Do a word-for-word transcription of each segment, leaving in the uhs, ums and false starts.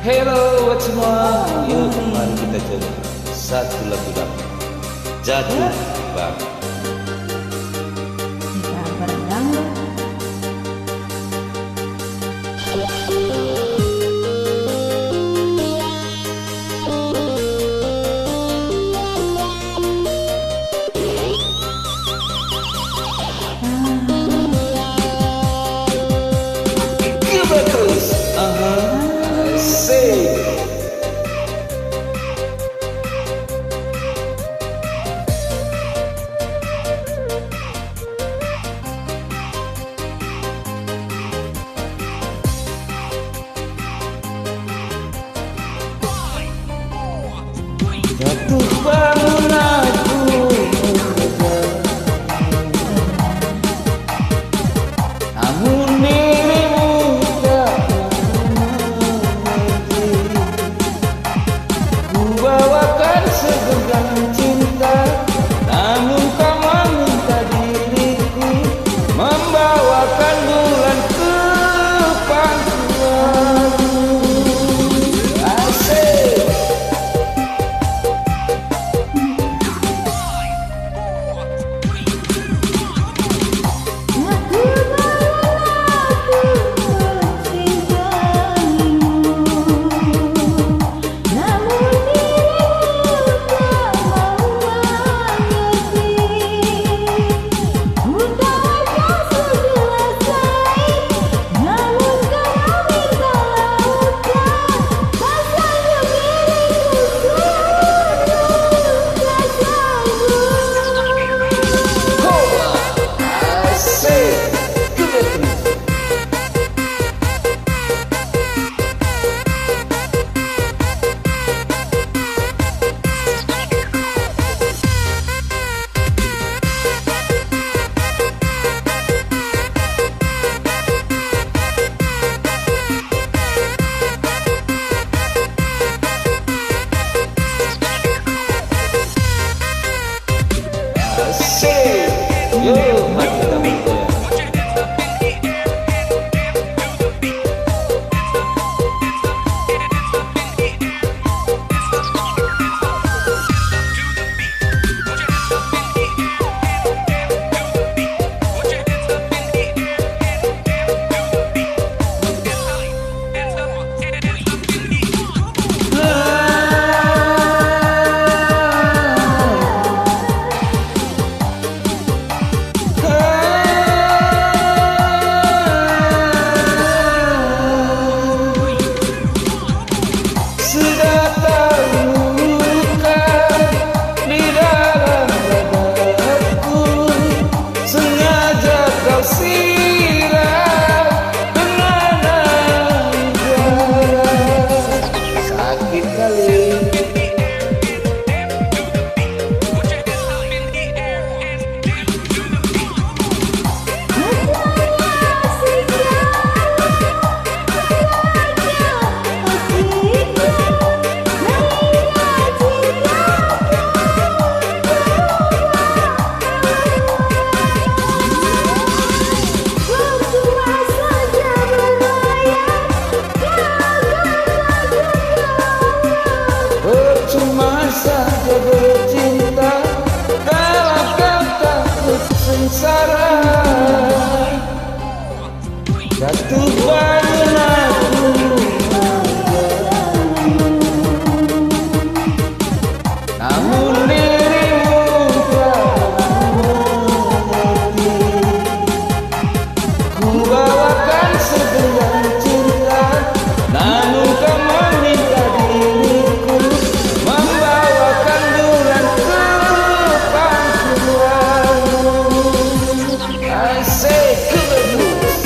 Hello buat semua. Yuk, mari kita coba satu lagu dangdut. Jatuh Bangun. Kita berdangdut. Coba terus. Aha. Asik. Jatuh bangun aku, namun dirimu tak mengerti. Kubawakan segenggam cinta, namun kau meminta diriku membawakan bulan ke pangkuanmu. Asik. Asik. Yo, mari kita bergoyang. Sudah terluka di dalam dadaku, sengaja kau siram dengan air garam. Sakit kali. Percuma saja bercinta dalam kata sengsara. Jatuh bangun aku, namun dirimu tak mengerti. Kubawakan segenggam cinta, namun kau meminta diriku membawakan bulan ke pangkuanmu. Asik, kebelus.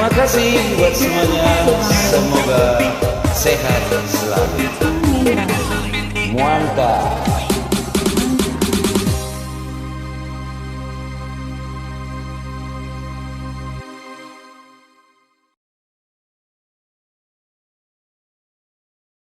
Terima kasih buat semuanya. Semoga sehat selalu.